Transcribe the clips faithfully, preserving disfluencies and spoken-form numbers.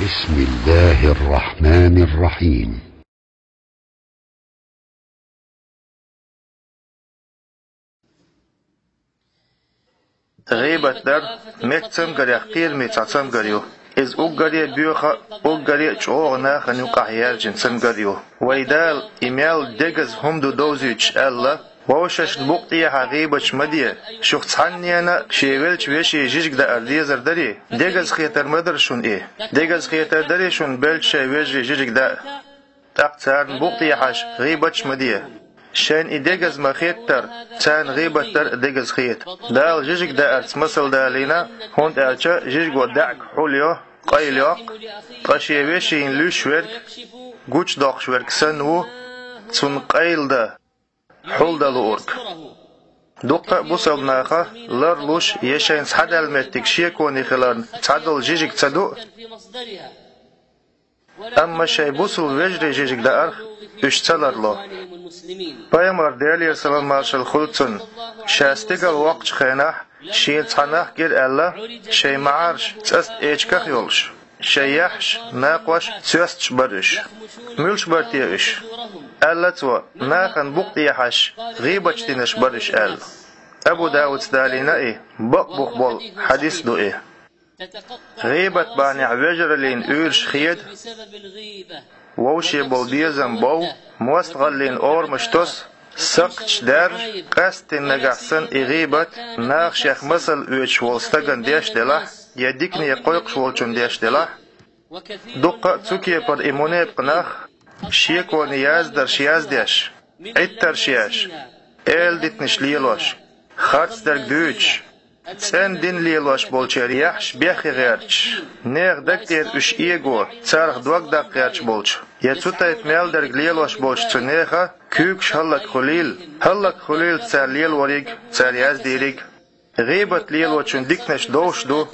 بسم الله الرحمن الرحيم. ГӀийбат дар меттан цамгарех кхераме цхьа цамгар ю. Иза уггаре а боьха, уггаре а чӀогӀа нахана юкъахь яьржина цамгар ю. Вай Дала и мел дегаза хӀума ду довзуьйтуш аьлла: «Вовшашна букъа тӀехьа гӀийбаташ ма де, шух цхьаннена а шен веллачу вешин жижиг даар дезар дарий, дегаза хетар ма дара шуна и. Дегаза хетар дарий шуна беллачу шайн вежарийн жижиг даа?» ТӀаккха царна букъа тӀехьаш гӀийбаташ ма де. Шайна и дегаза ма хеттара, царна гӀийбат дар а дегаза хета. Дала жижиг даарца масал далийна, хӀунда аьлча жижиго даьӀахк хьулйо, къайла йоккху, ткъа шен вешина луьйш верг гучудоккхуш верг санна ву, цунна къайла дан, хьулдан луург. Дуккха а бусалба наха ларлуш я шайна схьадаьлла меттиг шеконе хиларна цхьадолу жижиг ца ду, амма шайн бусалба вежарийн жижиг даарх уьш ца ларло. Пайхамар, Делера салам-маршалла хуьлда цунна, ша стигала воккхучу хенахь, шена цхьа нах гира аьлла, шайн маӀарш цӀаста эчигах йолуш, шайн яххьаш, накхош цоьсташ бара уьш. Муьлш бара те уьш? Аьлла цо, нахана букъа тӀехьаш, гӀийбаташ динарш бара уьш аьлла. Абу Дауда далийна и, бакъ бух болу хьадис ду и. ГӀийбат бахьанехь вежараллин уьйраш хеда, вовше болу безам бов, мостагӀаллин орамаш тосу, сакхташ даьржа, къаьсттина нагахь санна и гӀийбат наха шех масал оьцуш волу стагана деш делахь, я дикане кхойкхуш волчунна деш делахь, дуккха а цу кепара и мунепакъ нах, шеконе яздарш яздеш, Ӏиттарш еш, эладитанаш лелош, харцдерг дуьйцуш, цӀена дин лелош болчеран яххьаш бехке гӀерташ, нехан даг тӀера уьш эго, царах дог даккха гӀерташ болчу, я цу тайпа мел дерг лелош болчу цу нехан куьйгаш хӀаллакьхуьлийла, хӀаллакьхуьлийла цара лелориг, цара яздийриг. ГӀийбат лелочун диканаш довш ду,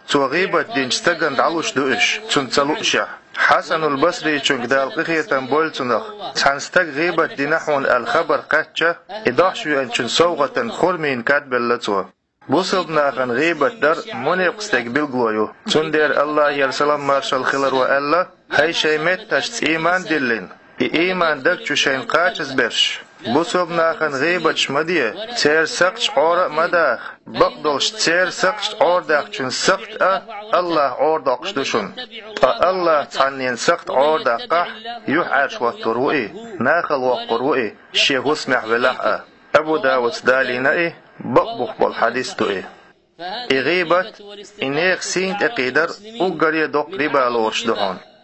цо гӀийбат динчу стагана дӀалуш ду уьш, цунна ца луушехь. Хьасанул Басричуьнга, Дала къинхетам бойла цунах, цхьана стага гӀийбат дина хьуна аьлла хабар кхаьчча, и дохьуш веанчун совгӀатана хурмийн кад белла цо. Бусалба нахана гӀийбат дар мунепакъ стеган билгало ю. Цундела АллахӀера салам-маршалла хилархо аьлла: «ХӀай шайн метташца ийман диллина, и ийман даг чу шайна кхачазберш, бусалба нахана гӀийбаташ ма де, церан сакхташ Ӏора а ма даха, бакъдолуш церан сакхташ Ӏорадаккхачун сакхт а АллахӀа Ӏорадоккхуш ду шуна. Ткъа АллахӀа цхьаннен сакхт Ӏорадаккхахь, юьхьӀаьржа хӀоттур ву и, нахала воккхур ву и, шен хӀусамехь велахь а». Абу Дауда далийна и, бакъ бух болу хьадис ду и. И гӀийбат, и нехан сийна тӀекхийдар уггаре а доккха риба лоруш ду хьуна.